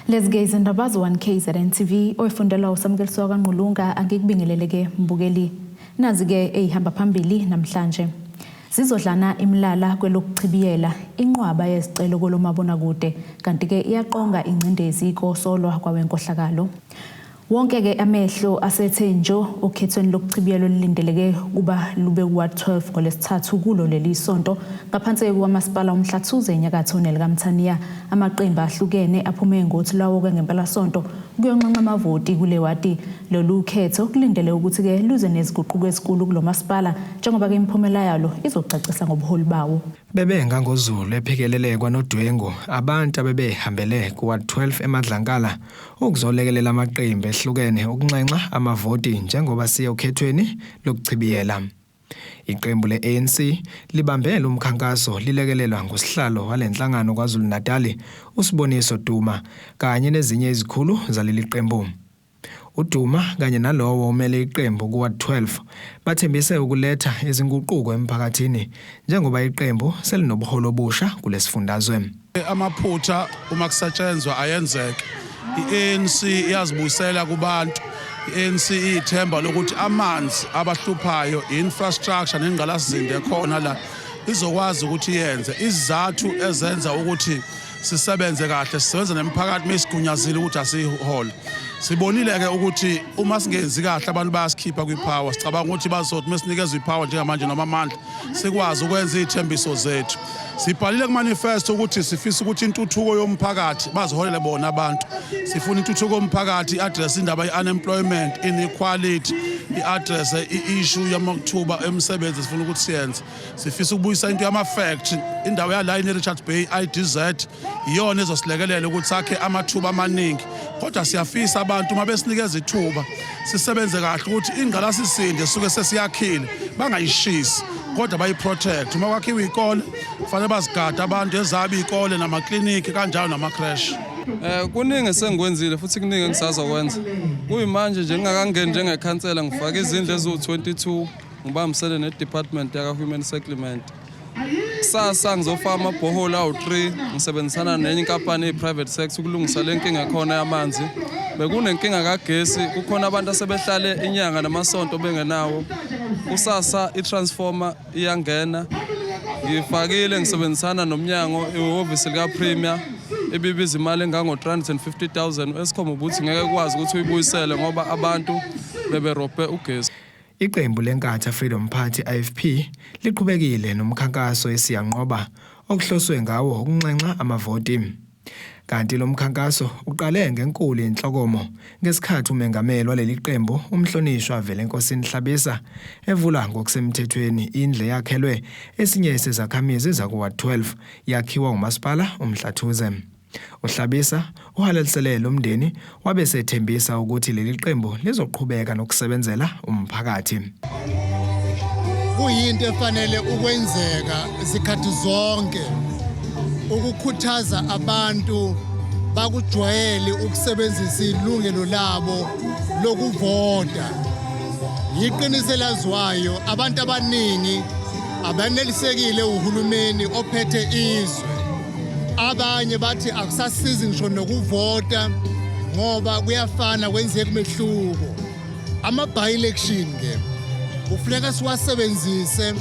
Lezi-ke izindaba ze-1 KZN TV oyifundelwa uSamukelisiwa kaNgqulunga angikubingelele-ke mbukeli. Nazi-ke eyihamba phambili namhlanje. Zizodlana imilala kwelokuchibiyela inqwaba yezicelo kolomabonakude kanti-ke iyaqonga ingcindezi kosolwa kwawenkohlakalo. Wonke-ke amehlo asethe njo okhethweni lokuchibiyela olulindeleke ukuba lube ku-Ward 12 ngoLwesithathu kulo leli sonto. Ngaphansi kukaMasipala uMhlathuze enyakatho nelikaMthaniya, amaqembu ahlukene aphume ngothi lwawo-ke ngempelasonto ukuyonxenxa amavoti kule wadi. Lolu khetho kulindele ukuthi-ke luze neziguquko ezinkulu kulo masipala njengoba-ke imiphumela yalo izocacisa ngobuholi bawo. Bebengangozulu ephikelele kwaNodwengu abantu abebehambele kuWard 12 eMadlankala ukuzolekelela amaqembu ehlukene ukunxenxa amavoti njengoba siya okhethweni lokuchibiyela. Iqembu le-ANC libambe lo mkhankaso lilekelelwa ngusihlalo wale nhlangano KwaZulu-Natali uSiboniso Duma kanye nezinye izikhulu zaleli qembu. UDuma kanye nalowo omele iqembu kuWard 12 bathembise ukuletha izinguquko emphakathini njengoba iqembu selinobuholi obusha kulesifundazwe. Amaphutha uma kusetshenzwa ayenzeka. I-ANC iyazibuyisela kubantu. I-ANC iyithemba lokuthi amanzi abahluphayo, i-infrastructure nengqalasizinda ekhona la izokwazi ukuthi yenze izizathu ezenza ukuthi sisebenze kahle, sisebenza nemiphakathi mesigunyazile ukuthi asihole. Sibonile-ke ukuthi uma singenzi kahle abantu bayasikhipha kwi-power. Sicabanga ukuthi bazothi mesinikezwa i-power njengamanje noma amandla sikwazi ukwenza iy'thembiso zethu. Sibhalile kumanifesto ukuthi sifisa ukuthi intuthuko yomphakathi baziholele bona abantu. Sifuna intuthuko yomphakathi i-address indaba ye-unemployment, inequality, i-address i-issue yamathuba emisebenzi sifuna ukuthi siyenze. Sifisa ukubuyisa into yama-factory, indawo yala ine-Richards Bay IDZ iyona ezosilekelela ukuthi sakhe amathuba amaningi. Kodwa siyafisa abantu uma besinikeza ithuba sisebenze kahle ukuthi ingqalasizinda esuke sesiyakhile bangayishisi kodwa bayiprotect. Uma kwakhiwa iy'kole kufanele bazigade abantu ezabo iy'kole namakliniki kanjalo nama-creche. Kuningi esengikwenzile futhi kuningi engisazokwenza. Kuyimanje nje ngingakangeni njengekhansela ngifake izindlu eziwu-22 ngibambisene ne-department yaka-human settlement. Kusasa ngizofaka amabhoholi awu-3 ngisebenzisana nenye inkampani eyi-private sector ukulungisa le nkinga ekhona yamanzi. Bekunenkinga kagesi, kukhona abantu asebehlale inyanga namasonto bengenawo. Kusasa i-transformer iyangena. Ngifakile ngisebenzisana nomnyango ihhovisi lika-Premier ibibiza imali engango-350,000 u-Eskom ubuthi ngeke ukwazi ukuthi uyibuyisele ngoba abantu beberobhe ugesi. Iqembu leNkatha Freedom Party IFP liqhubekile nomkhankaso eSiyanqoba okuhloswe ngawo ukunxenxa amavoti. Kanti lo mkhankaso uqale ngenkulu inhlokomo ngesikhathi umengameli waleli qembu umhlonishwa Velenkosini Hlabisa evula ngokusemthethweni indle yakhelwe esinye sezakhamizi zakuWard 12 yakhiwa uMasipala uMhlathuze. UHlabisa uhalalisele lo mndeni wabe sethembisa ukuthi leli qembu lizoqhubeka nokusebenzela umphakathi. Kuyinto efanele ukwenzeka zikhathi zonke ukukhuthaza abantu bakujwayele ukusebenzisa ilungelo labo lokuvota. Yiqiniso elaziwayo abantu abaningi abanelisekile uhulumeni ophethe izwe. Abanye bathi akusasizi ngisho nokuvota ngoba kuyafana kwenzeka umehluko. Ama-by-election ke kufuneka siwasebenzise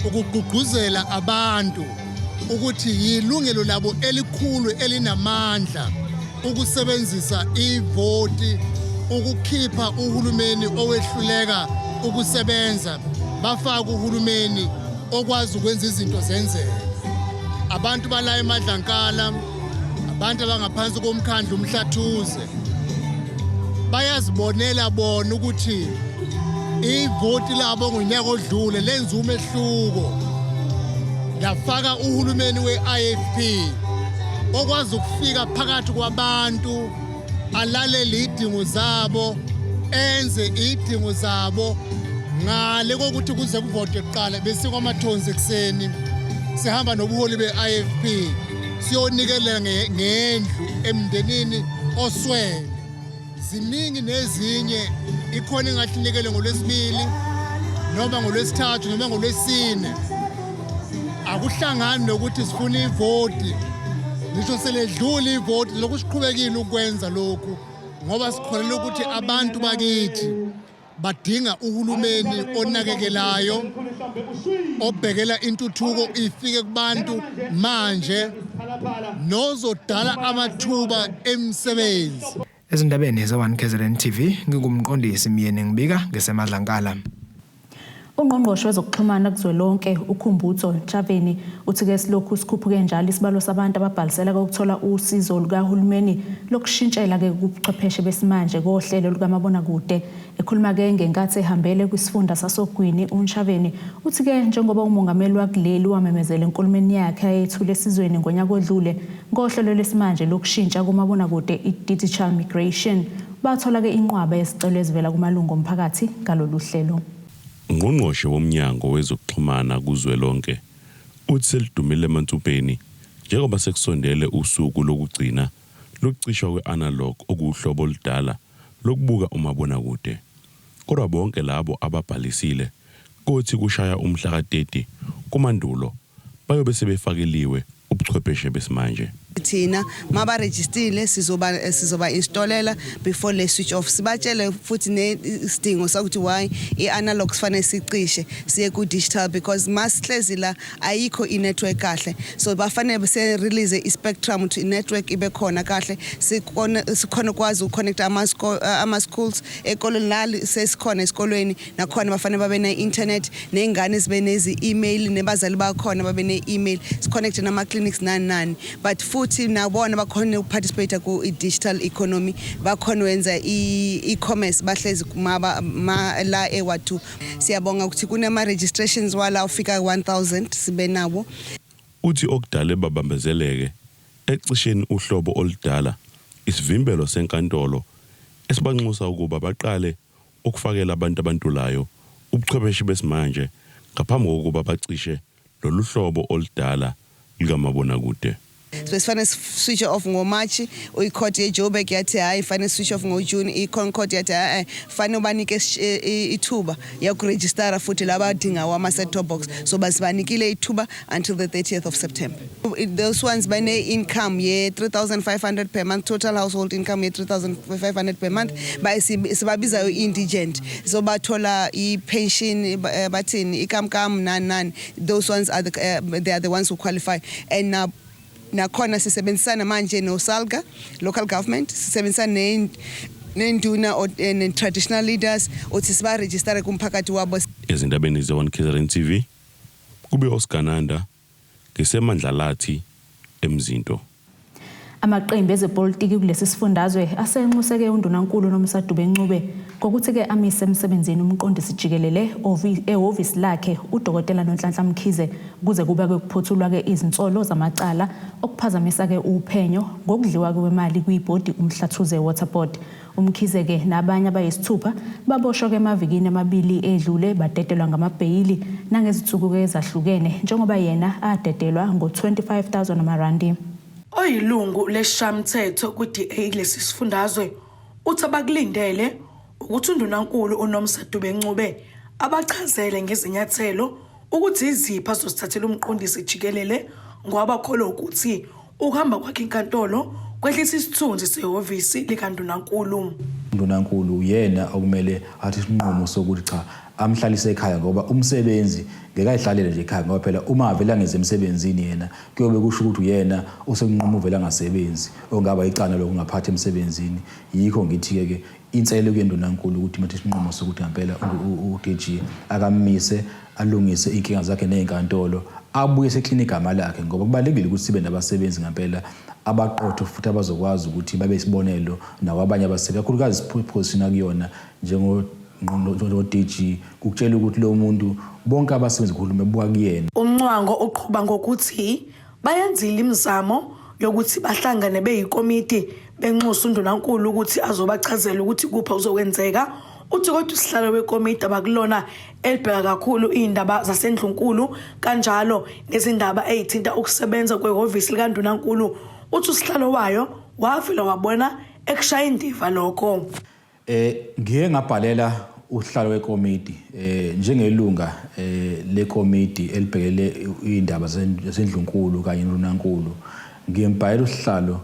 ukugqugquzela abantu ukuthi yilungelo labo elikhulu elinamandla ukusebenzisa ivoti ukukhipha uhulumeni owehluleka ukusebenza bafake uhulumeni okwazi ukwenza izinto zenzeke. Abantu bala eMadlankala, abantu abangaphansi komkhandlu uMhlathuze bayazibonela bona ukuthi ivoti labo ngonyaka odlule lenza umehluko, lafaka uhulumeni we-IFP okwazi ukufika phakathi kwabantu alalele idingo zabo enze idingo zabo ngale kokuthi kuze kuvotwe kuqala. Besikwamathonzi ekuseni sihamba nobuholi be-IFP siyonikelela ngendlu emndenini oswele. Ziningi nezinye ikhona engathi inikele ngolwesibili noma ngolwesithathu noma ngolwesine. Akuhlangani nokuthi sifuna ivoti. Ngisho seledlule ivoti, lokhu siqhubekile ukwenza lokhu ngoba sikholelwa ukuthi abantu bakithi badinga uhulumeni onakekelayo, obhekela intuthuko ifike kubantu manje, nozodala amathuba emisebenzi. Ezindabeni ze-1 KZN TV, ngingumqondisi Myeni, ngibika ngeseMadlankala. Ungqongqoshe wezokuxhumana kuzwelonke uKhumbudzo Ntshavheni uthi-ke silokhu sikhuphuke njalo isibalo sabantu ababhalisela ukuthola usizo lukahulumeni lokushintshela-ke kubuchwepheshe besimanje kohlelo lukamabonakude. Ekhuluma-ke ngenkathi ehambele kwisifunda sasoGwini, uNtshavheni uthi-ke njengoba umongameli wakuleli wamemezela enkulumeni yakhe ayethule esizweni ngonyaka odlule ngohlelo lwesimanje lokushintsha kumabonakude i-digital migration, bathola-ke inqwaba yezicelo ezivela kumalungu omphakathi ngalolu hlelo. Ungqongqoshe womnyango wezokuxhumana kuzwelonke uthi selidumile emansupeni njengoba sekusondele usuku lokugcina lokucishwa kwe-analog, okuwuhlobo oludala lokubuka umabonakude. Kodwa bonke labo ababhalisile kothi kushaya umhla ka-30 kuMandulo bayobe sebefakeliwe ubuchwepheshe besimanje. Thina mabarejistile sizoba installela before le switch off. Sibatshele futhi nesidingo sakuthi why i-analog sifanele sicishe siye ku-digital, because masihlezi la ayikho i-network kahle, so bafanele se-release i-spectrum ukuthi i-network ibe khona kahle, sikhona ukwazi ukuconnecta ama-schools ekolweni la sesikhona esikolweni nakhona bafanele babe ne-internet, ney'ngane zibe nezi-email, nebazali bakhona babe ne-email, siconnecte nama-clinics, nani nani. But futhi nabona bakhona ukuparticipate ku-digital economy, bakhona wenza i-e-commerce bahlezi ma la e-Ward 2. Siyabonga ukuthi kunama-registrations wala ufika 1000 sibe nabo. Uthi okudale babambezeleke ekucisheni uhlobo oludala isivimbelo senkantolo esibanxusa ukuba baqale ukufakela abantu abantulayo ubuchwepheshe besimanje ngaphambi kokuba bacishe lolu hlobo oludala likamabonakude. Besifanele switch off ngoMarch, icourt yeJoburg yathi hayi, fanele switch off ngoJune. I-Concourt yathi hayi, fanele ubanike ithuba yokurejistara futhi laba badinga ama-set top box, so basibanikile ithuba until the 30th of September. Those ones bane-income ye-3500 per month, total household income ye-3500 per month, sibabizayo indigent, so bathola i-pension, bathini, ikamkam, nani nani. Those ones are the, they are the ones who qualify. And now nakhona sisebenzisana manje no-SALGA, local government, sisebenzisana nenduna ne-traditional leaders uthi sibarejistare kumphakathi wabo. Ezindabeni ze-1 KZN TV, kube uSigananda ngiseMandlalathi eMzinto. Amaqembu ezepolitiki kulesi sifundazwe asenxuseke undunankulu Nomusa Dube-Ncube ngokuthi-ke amise emsebenzini umqondisi jikelele ehhovisi lakhe uDokotela Nonhlanhla Mkhize kuze kube kuphothulwa-ke izinsolo zamacala okuphazamisa-ke uphenyo ngokudliwa kwemali kwibhodi uMhlathuze Water Board. UMkhize-ke nabanye abayisithupha baboshwa-ke emavikini amabili edlule, badedelwa ngamabheyili nangezinsuku-ke ezahlukene, njengoba yena adedelwa ngo-25 000 amarandi. Oyilungu lesishamthetho kwi-DA kulesi sifundazwe uthi abakulindele ukuthi undunankulu uNomsa Dube-Ncube abachazele ngezinyathelo ukuthi iziphi azosithathela umqondisi jikelele, ngoba bakholwa ukuthi ukuhamba kwakhe inkantolo kwehlisa isithunzi sehhovisi likandunankulu. Undunankulu uyena okumele athi isinqumo sokuthi cha, amhlalise ekhaya, ngoba umsebenzi ngeke ayihlalele nje ekhaya, ngoba phela uma avele angeze emsebenzini yena kuyobe kusho ukuthi uyena osenquma uvele angasebenzi, ongaba icala lokungaphathi emsebenzini. Yikho ngithi-ke ke insele kuyendunankulu ukuthi mathe isinqumo sokuthi ngempela u-DG akammise, alungise iy'nkinga zakhe ney'nkantolo, abuye seklina igama lakhe, ngoba kubalulekile ukuthi sibe nabasebenzi ngempela abaqotho futhi abazokwazi ukuthi babe isibonelo nakwabanye abasebenzi, kakhulukazi position akuyona njengo-DG, kukutshela ukuthi lo muntu bonke abasebenzi kuhulumeni buka kuyena. Umncwango uqhuba ngokuthi bayenzile imizamo yokuthi bahlangane beyikomiti benxusa undunankulu ukuthi azobachazela ukuthi kuphi uzokwenzeka. Uthi kodwa usihlalo wekomiti abakulona elibheka kakhulu iy'ndaba zasendlunkulu kanjalo nezindaba ey'thinta ukusebenza kwehhovisi likandunankulu, uthi usihlalo wayo wavela wabona ekushaya indiva lokho. Ngiye ngabhalela uhlalo wekomiti njengelunga lekomiti elibhekele indaba zendlunkulu kanye noNankulu. Ngimbhayela usihlalo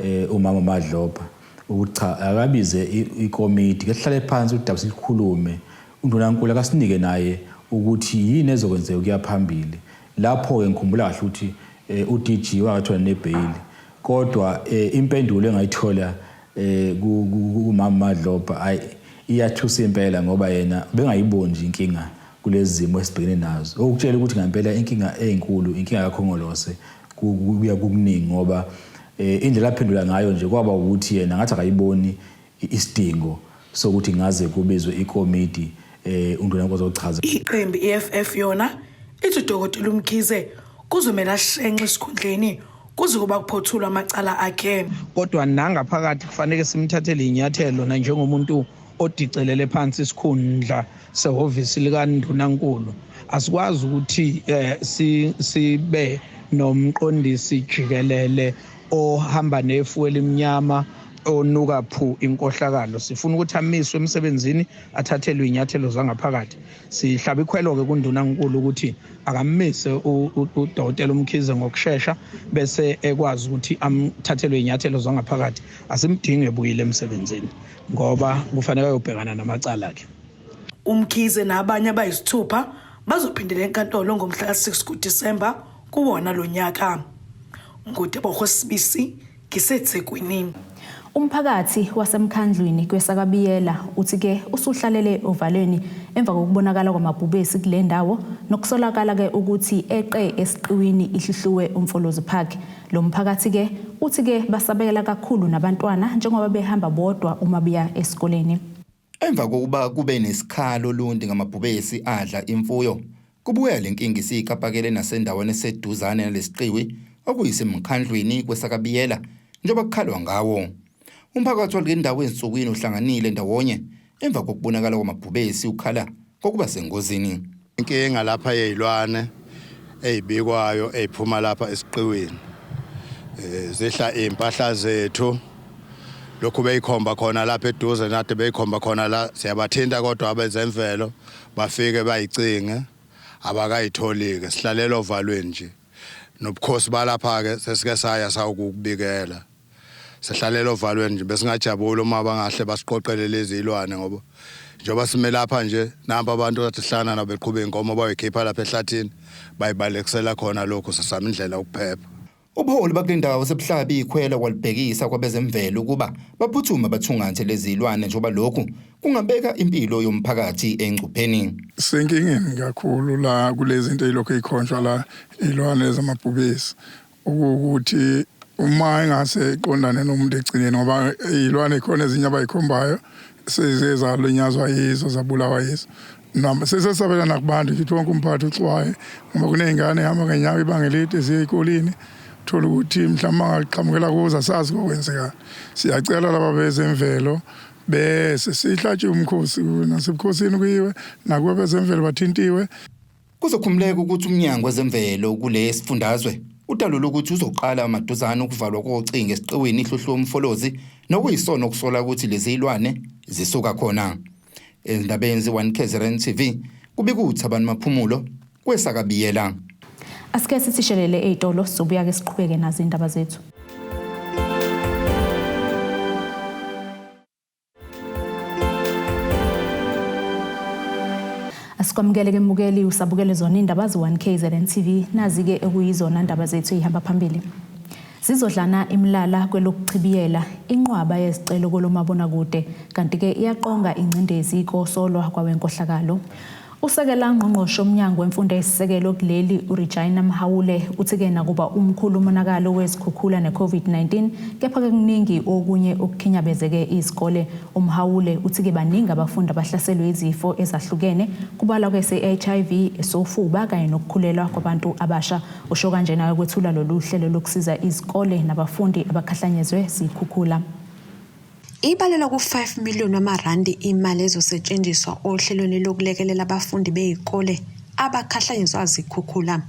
eh umama Madlopha ukuthi cha akabize ikomiti ke sihlale phansi udaba sikhulume undunankulu akasinike naye ukuthi yini ezokwenzeka kuya phambili. Lapho-ke ngikhumbula kahle ukuthi eh, uDG wakathola nebheyili kodwa eh, impendulo engayithola eh, kumama Madlopha ayi iyathusa impela ngoba yena bengayiboni nje inkinga kulezi zimo esibhekene nazo. Okutshela ukuthi ngempela inkinga eyinkulu inkinga kaKhongolose kuya kukuningi ngoba eh, indlela aphendula ngayo nje kwaba ukuthi yena ngathi akayiboni isidingo sokuthi ngaze kubizwe ikomiti eh uNdunankulu ozochaza. Iqembu i-EFF yona ithi uDokotela uMkhize kuzomele ashenxe esikhundleni kuze kuba kuphothulwa amacala akhe. Kodwa nangaphakathi kufanele simthathele inyathelo nanjengomuntu odicelele phansi isikhundla sehhovisi likandunankulu. Asikwazi ukuthi eh, sibe nomqondisi jikelele ohamba nefu elimnyama onuka phu inkohlakalo. Sifuna ukuthi amiswe emsebenzini, athathelwe inyathelo zangaphakathi. Sihlaba ikhwelo-ke kundunankulu ukuthi akammise udokotela uMkhize ngokushesha bese ekwazi ukuthi amthathelwe inyathelo zangaphakathi. Asimdingi ebuyile emsebenzini ngoba kufanele ayobhekana namacala akhe. UMkhize nabanye abayisithupha bazophindela enkantolo ngomhla ka-6 kuDisemba kuwona lo nyaka. NguTebogo Sibisi ngiseThekwini. Umphakathi wasemkhandlwini kweSakabiyela uthi ke usuhlalele ovalweni emva kokubonakala kwamabhubesi kule ndawo nokusolakala ke ukuthi eqe esiqiwini iHluhluwe uMfolozi Park. Lo mphakathi ke uthi ke basabela kakhulu nabantwana njengoba behamba bodwa uma beya esikoleni. Emva kokuba kube nesikhalo Olundi ngamabhubesi adla imfuyo, kubuya le nkinga isikapakele nasendaweni eseduzane nalesiqiwi okuyisemkhandlwini kweSakabiyela njengoba kukhalwa ngawo. Umphakathi wale ndawo ezinsukwini uhlanganile ndawonye emva kokubonakala kwamabhubesi ukhala ngokuba sengozini. Inkinga lapha yezilwane ezibikwayo eziphuma lapha esiqiwini eh zihla impahla zethu lokhu beyikhomba khona lapha eduze nade beyikhomba khona la siyabathinta kodwa abezemvelo bafike bayicinge abakayitholi-ke sihlalela ovalweni nje nobukhosi balapha-ke sesike saya sawukubikela sihlalela ovalweni nje besingajabula uma bangahle basiqoqele lezi ilwane ngoba njengoba sime lapha nje nampa abantu kade sihlangana nabo beqhuba iy'nkomo bayoyikhipha lapha ehlathini bayibalekisela khona lokhu sisama indlela yokuphepha. Ubuholi bakule ndawo sebuhlabe ikhwela kwalibhekisa kwabezemvelo ukuba baphuthume bathungathe lezi zilwane njengoba lokhu kungabeka impilo yomphakathi engcupheni. Sisenkingeni kakhulu la kulezi zinto ey'lokhu ey'khonjwa la iy'lwane zamabhubesi ukuthi uma engase iqondane nomuntu egcineni ngoba iy'lwane khona ezinye abayikhombayo sezize zalunyazwa yizo zabulawa yizo noma sesesabela nakubantu nje wonke umphakathi uxwaye ngoba kuney'ngane ehamba ngenyawo ibanga elide ziye ey'koleni thola ukuthi mhlawumbe angaqhamukela kuzo asazi kokwenzekani siyacela laba bezemvelo bese sihlatshe umkhosi nasebukhosini kuyiwe nakuba bezemvelo bathintiwe. Kuzokhumbuleka ukuthi uMnyango wezeMvelo kule sifundazwe udalule ukuthi uzoqala maduzane ukuvalwa kocingo esiqiwini iHluhluwe uMfolozi nokuyisona okusola ukuthi lezi zilwane zisuka khona. Ezindabeni ze-1 KZN TV kubika uThabani Maphumulo kwesakaBiyela. Asike sithishelele ey'tolo sizobuya-ke siqhubeke nazo iy'ndaba zethu. Asikwamukele ke mbukeli usabukele zona indaba ze-1 KZN TV nazi-ke ekuyizona ndaba zethu ey'hamba phambili. Zizodlana imilala kwelokuchibiyela inqwaba yezicelo kolomabonakude kanti-ke iyaqonga ingcindezi kosolwa kwawenkohlakalo. Usekela ngqongqoshe womnyango wemfundo eyisisekelo kuleli uRegina Mhaule uthi-ke nakuba umkhulu umonakalo wezikhukhula ne-COVID-19 kepha-ke kuningi okunye okukhinyabezeke izikole. UMhaule uthi-ke baningi abafundi abahlaselwe izifo ezahlukene kubalwa-ke se-HIV, esofuba kanye nokukhulelwa kwabantu abasha. Usho kanjena kwethula lolu hlelo lokusiza izikole nabafundi abakhahlanyezwe zikhukhula. Ibalelwa ku-5 million wamarandi imali ezosetshenziswa ohlelweni lokulekelela abafundi bey'kole abakhahlanyezwa zikhukhula.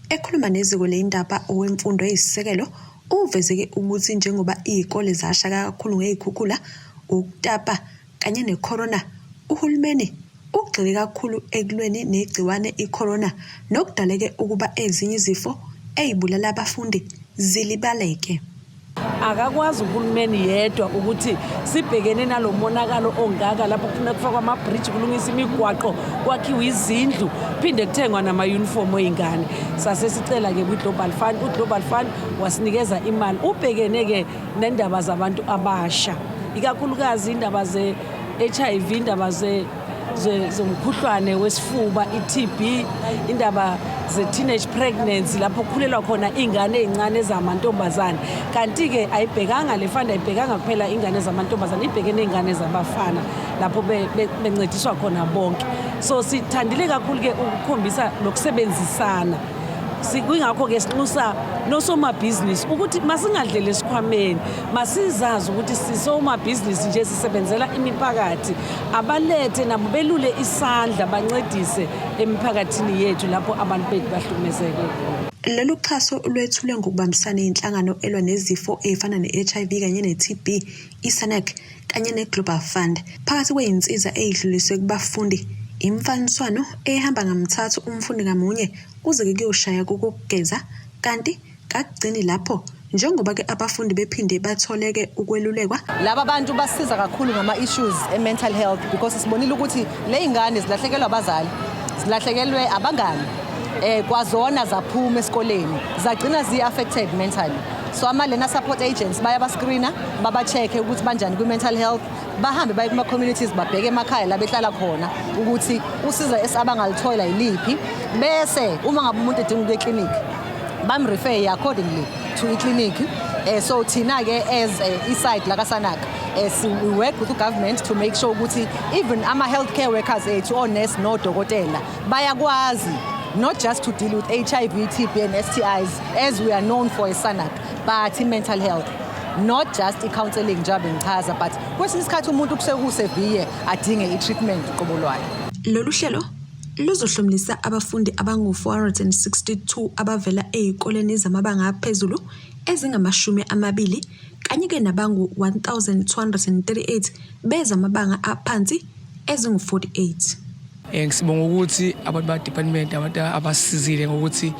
Ekhuluma neziko ley'ndaba owemfundo eyisisekelo uvezeke ukuthi njengoba iy'kole zasha kakhulu ngey'khukhula, ukutapa kanye ne-corona, uhulumeni ugxile kakhulu ekulweni negciwane i-corona nokudaleke ukuba ezinye izifo ey'bulala abafundi. zilibaleke. Akakwazi uhulumeni yedwa ukuthi sibhekene nalo monakalo ongaka lapho kufuna kufakwa amabhriji, kulungiswa imigwaqo, kwakhiwe izindlu, phinde kuthengwa nama-uniform ey'ngane. Sase sicela-ke kwi-Global Fund, u-Global Fund wasinikeza imali. Ubhekene-ke nendaba zabantu abasha, ikakhulukazi indaba ze-HIV, indaba zomkhuhlwane wesifuba, i-TB, indaba ze-teenage pregnancy lapho kukhulelwa khona iy'ngane ey'ncane zamantombazane. Kanti-ke ayibhekanga le fund, ayibhekanga kuphela iy'ngane zamantombazane, ibheke ney'ngane zabafana lapho bencediswa khona bonke. So sithandile kakhulu-ke ukukhombisa lokusebenzisana. Kuyingakho-ke sinxusa nosomabhizinisi ukuthi masingadleli esikhwameni, masizazi ukuthi sisomabhizinisi nje sisebenzela imiphakathi, abalethe nabo belule isandla bancedise emiphakathini yethu lapho abantu bethu bahlukumezeke. Lolu xhaso lwethulwe ngokubambisana inhlangano elwa nezifo ey'fana ne-HIV kanye ne-TB, iSANAC, kanye ne-Global Fund. Phakathi kwey'nsiza ey'dluliswe kubafundi, imfaniswano ehamba ngamthathu umfundi ngamunye kuze-ke kuyoshaya kokokugeza, kanti kakugcini lapho njengoba-ke abafundi bephinde batholeke ukwelulekwa. Laba bantu basiza kakhulu ngama-issues e-mental health because sibonile ukuthi le y'ngane zilahlekelwe abazali, zilahlekelwe abangani, kwazona zaphuma esikoleni, zagcina zi-affected mentally. So ama-learner support agents bayaba-screena, baba-check-e ukuthi banjani kwi-mental health, bahambe baye kuma-communities, babheke emakhaya la behlala khona ukuthi usizo abangalithola yiliphi, bese uma ngabe umuntu edinga ukuya eklinikhi bam-refer accordingly to iklinikhi. So thina-ke as i-side laka-SANAC, we work with the government to make sure ukuthi even ama-healthcare workers ethu, onesi nodokotela, bayakwazi not just to deal with HIV, TB and STIs as we are known for as SANAC, but mental health, not just i-counseling njengoba bengichaza, but kwesinye isikhathi umuntu kuseku-severe adinge i-treatment uqobo lwayo. Lolu hlelo luzohlomulisa abafundi abangu-462 abavela ey'koleni zamabanga aphezulu ezingamashumi amabili kanye-ke nabangu-1238 bezamabanga aphansi ezingu-48. Ngisibonga ukuthi abantu ba department, abantu abasizile ngokuthi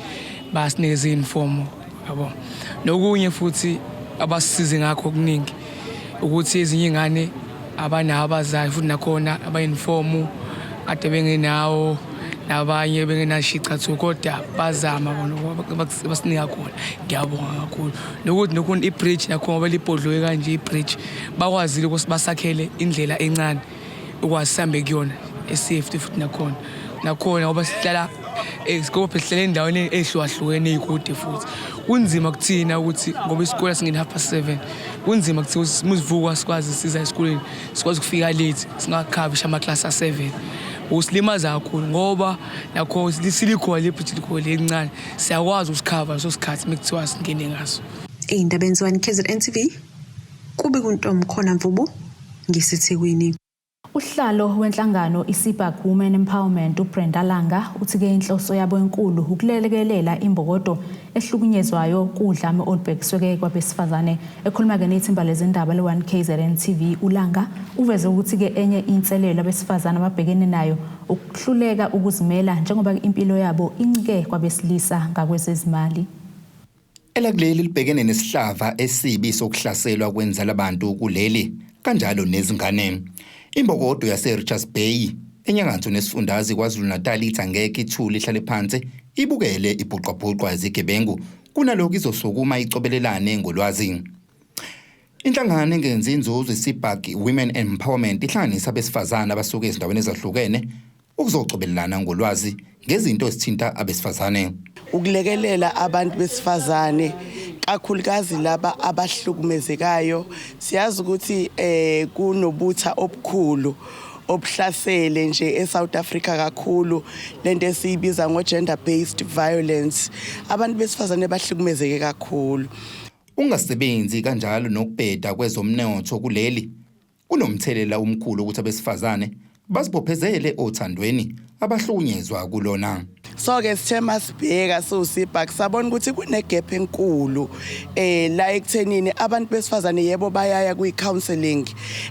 basinikeze uniform yabo. Nokunye futhi abasisize ngakho okuningi ukuthi ezinye ingane abanawo abazali, futhi nakhona aba-uniform ade bengenawo, nabanye bengenashicathulo, kodwa bazama bona basinika khona. Ngiyabonga kakhulu. Nokuthi nokhona i-bridge nakhona ngoba libhodloke kanje i-bridge, bakwazile ukuthi basakhele indlela encane ukwazi sihambe kuyona e-safety, futhi nakhona ngoba sihlala ngoba sihlala endaweni ey'hlukahlukene ey'kude, futhi kunzima kuthina ukuthi ngoba isikole singene 7:30, kunzima kuthina ukuthi musivuka sikwazi siza esikoleni, sikwazi ukufika late, singakhavisha amaklasi a-7. Usilimaza kakhulu ngoba nakho silikhona le bridge, likhona lelincane, siyakwazi ukusikhava leso sikhathi mekuthiwa singene ngaso. Ey'ndabeni ze-1 KZN TV, kube kuNtomkhona Mvubu, ngiseThekwini. Usihlalo wenhlangano iSIPAC Women Empowerment, uBrenda Langa, uthi-ke inhloso yabo enkulu ukulekelela imbokodo ehlukunyezwayo kudlame olubhekiswe kwabesifazane. Ekhuluma-ke nethimba lezindaba le-1 KZN TV, uLanga uveze ukuthi-ke enye inselelo abesifazane ababhekene nayo ukuhluleka ukuzimela njengoba impilo yabo incike kwabesilisa ngakwezezimali. Elakuleli libhekene nesihlava esibi sokuhlaselwa kwenzalabantu kuleli, kanjalo nezingane. Imbokodo yase-Richards Bay enyakatho nesifundazwe KwaZulu-Natal ithi angeke ithule ihlale phansi ibukele ibhuqwabhuqwa izigebengu, kunalokhu izosukuma icobelelane ngolwazi. Inhlangano engenzi inzuzo iSIPAC Women Empowerment ihlanganisa abesifazane abasuka ezindaweni ezahlukene ukuzocobelelana ngolwazi ngezinto ezithinta abesifazane. Ukulekelela abantu besifazane, kakhulukazi laba abahlukumezekayo. Siyazi ukuthi kunobutha obukhulu obuhlasele nje eSouth Africa kakhulu, lento esiyibiza ngo gender based violence. Abantu besifazane bahlukumezeke kakhulu. Ungasebenzi kanjalo nokubheda kwezomnotho kuleli kunomthelela omkhulu ukuthi abesifazane bazibophezele othandweni abahlukunyezwa kulona. So ke sithe masibheka siwusibhak sabona ukuthi kunegap enkulu la ekuthenini abantu besifazane yebo bayaya kwi-counselling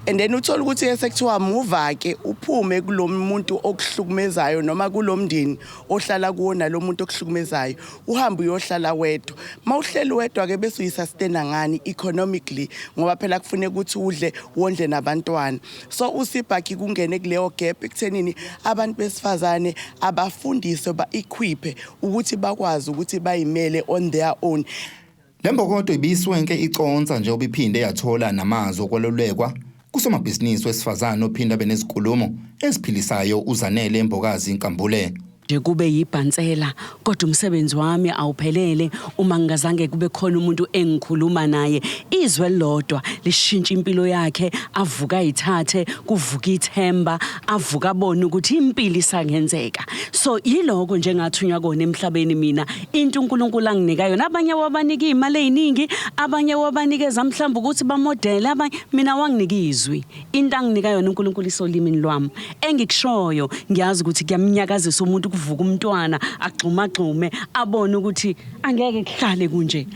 and then uthola ukuthi ke sekuthiwa muva ke uphume kulomuntu okuhlukumezayo noma kulomndeni ohlala kuwo nalomuntu okuhlukumezayo uhambe uyohlala wedwa. Mawuhleli wedwa ke bese uyisustain ngani economically, ngoba phela kufuneka ukuthi udle wondle nabantwana. So usibhakhi kungene kuleyo gap ekuthenini abantu besifazane abafundiswe, ba-equiphe ukuthi bakwazi ukuthi bayimele on their own. Le mbokodo ibiswenke iconsa njengoba iphinde yathola namazwi okwelulekwa kusomabhizinisi wesifazane ophinde abe nezinkulumo eziphilisayo uZanele Mbokazi Nkambule. Nje kube yibhansela, kodwa umsebenzi wami awuphelele uma ngingazange kube khona umuntu engikhuluma naye izwe lodwa lishintsha impilo yakhe, avuka ayithathe, kuvuka ithemba, avuka abone ukuthi impilo isangenzeka. So yiloko nje engathunywa kona emhlabeni mina, into uNkulunkulu anginika yona. Abanye wabanika imali eziningi, abanye wabanikeza mhlawumbe ukuthi bamodele, abanye mina wanginika izwi. Into anginika yona uNkulunkulu isolimini lwami, engikushoyo ngiyazi ukuthi kuyamnyakazisa umuntu, kuvuka umntwana agxumagxume abone ukuthi angeke kuhlale kunje.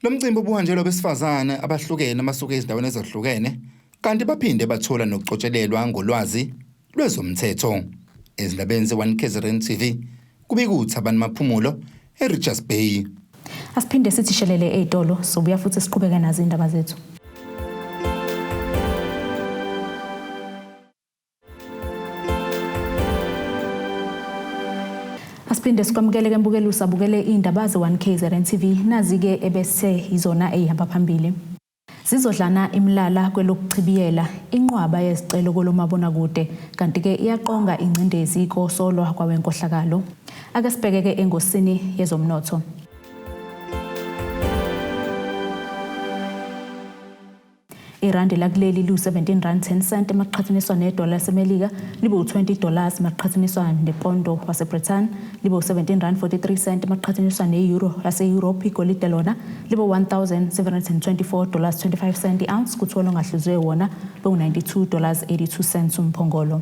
Lo mcimbi ubuhanjelwa besifazane abahlukene abasuka ezindaweni ezahlukene, kanti baphinde bathola nokucotshelelwa ngolwazi lwezomthetho. Ezindabeni ze-1 KZN TV, kubika uThabani Maphumulo eRichards Bay. Asiphinde sithi shelele ey'tolo, sobuya futhi siqhubeke nazo iy'ndaba zethu. Asiphinde sikwamukele ke mbukeli usabukele iy'ndaba ze-1 KZN TV, nazi-ke ebese yizona ey'hamba phambili. Zizodlana imilala kwelokuchibiyela inqwaba yezicelo kolomabonakude, kanti-ke iyaqonga ingcindezi kosolwa kwawenkohlakalo. Ake sibheke-ke engosini yezomnotho. Irandi lakuleli liwu-17 rand 10 cent maqhathaniswa nedola laseMelika, libe u-20 dollars maqhathaniswa nepondo waseBritain, libe u-17 rand 43 cent maqhathaniswa ne-euro lase-Europe. Igolide lona libe 1724 dollars 25 cent i-ounce, kuthiwa longahluzwe wona bewu-92 dollars 82 cents umphongolo.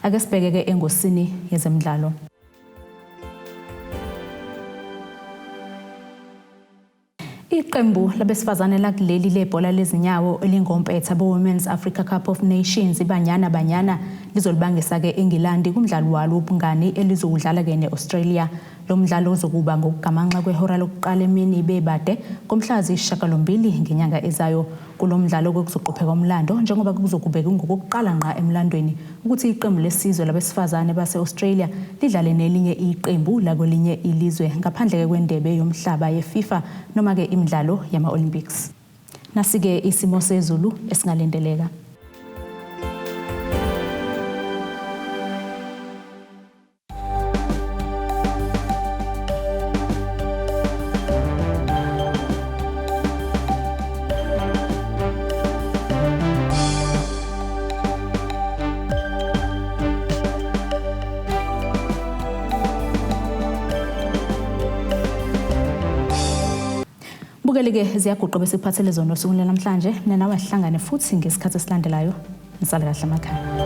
Ake sibheke-ke engosini yezemidlalo. Iqembu labesifazane lakuleli lebhola lezinyawo elingompetha be-Women's Africa Cup of Nations iBanyana Banyana lizolibangisa-ke eNgilandi kumdlalo walo wobungani elizowudlala-ke ne-Australia. Lo mdlalo uzokuba ngokugamanxa kwehora lokuqala emini bebade ngomhla ziyisishiyagalombili ngenyanga ezayo. Kulo mdlalo kuzoqopheka umlando njengoba kuzokube kungokokuqala ngqa emlandweni ukuthi iqembu lesizwe labesifazane base-Australia lidlale nelinye iqembu lakwelinye ilizwe ngaphandle kwendebe yomhlaba ye-FIFA noma-ke imidlalo yama-Olympics. Nasi-ke isimo sezulu esingalindeleka. Bukele-ke ziyaguqa besikuphathele zona osukwini lwanamhlanje. Mina nawe sihlangane futhi ngesikhathi esilandelayo. Nisale kahle emakhaya.